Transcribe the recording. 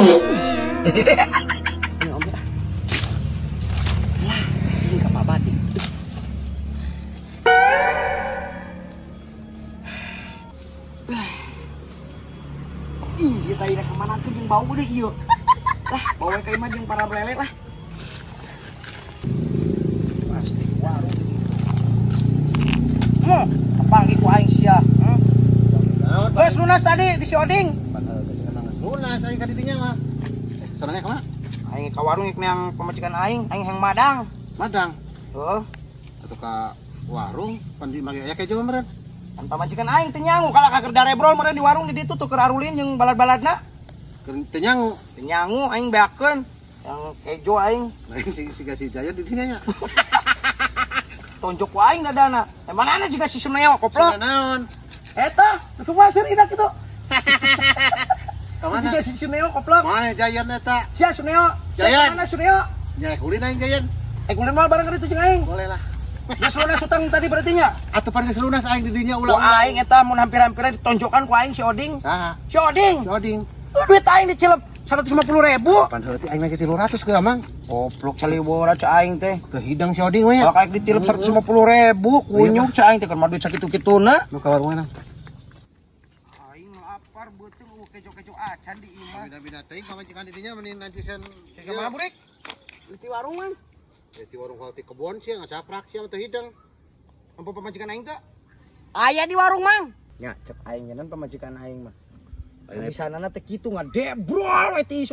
Ini om ya. Lah, ini ka Pak Badi. Ih, ieu tadi rek kamana tuh jeung bau deh ieu. Lah, bawa ka imah jeung para belele lah. Pasti warung ini. Kapanggih ku aing sia. Geus lunas tadi di si Oding. Lunas aing ka didinya mah. Soalnya kemana? Aing ka warung yang pamajikan aing, aing hayang madang. Madang. Heuh, Atau ka warung pan di mage aya kejo meureun. Kan pamajikan aing teu nyangu kalah ka keur darebrol meureun di warung di ditu tuh keur arulin jeung balad-baladna. Keur teu nyangu. Teu nyangu aing beakeun. Yang kejo aing Lain si si si Jaya di dinya nya. Tonjok ku aing dadana. Eh manana juga si Suneo koplok. Sudah naon? Eta, kumaha seur idak kitu. Ka mana? Juga si Suneo koplok. Mana Jayan eta? Sia Suneo. Sia Jayan. Mana Suneo? Nya kulin aing Jayan. Eh kulin mal bareng ka ditu jeung aing. Boleh lah. Geus lunas utang tadi berarti nya. Atuh pan geus lunas aing di dinya Ku ulah. aing eta mun hampir-hampiran ditonjokan ku aing si Oding. Saha? Si Oding. Si Oding. Lu duit aing dicilep 150.000. Pan heuti aing lagi 300 geura mang. Goblok caliwora ca aing teh. Teu hidang si Oding we nya. Kalau kayak ditilep 150.000, kunyuk ca aing teh keur mah duit sakitu-kituna. Nu ka warung mana? Aing lapar beuteung eueuh kejo-kejo acan di imah. Bina-bina teuing pamajikan di dinya mending nanti sen. Ke mana burik? Di warung mang. Ya, di warung kalau di kebon sih ngacaprak sih teu hidang. Mampu pamajikan aing teh? Aya di warung mang. Nya cek aing nyeun pamajikan aing mah. Bisanana teh kitu ngadebrol we ti.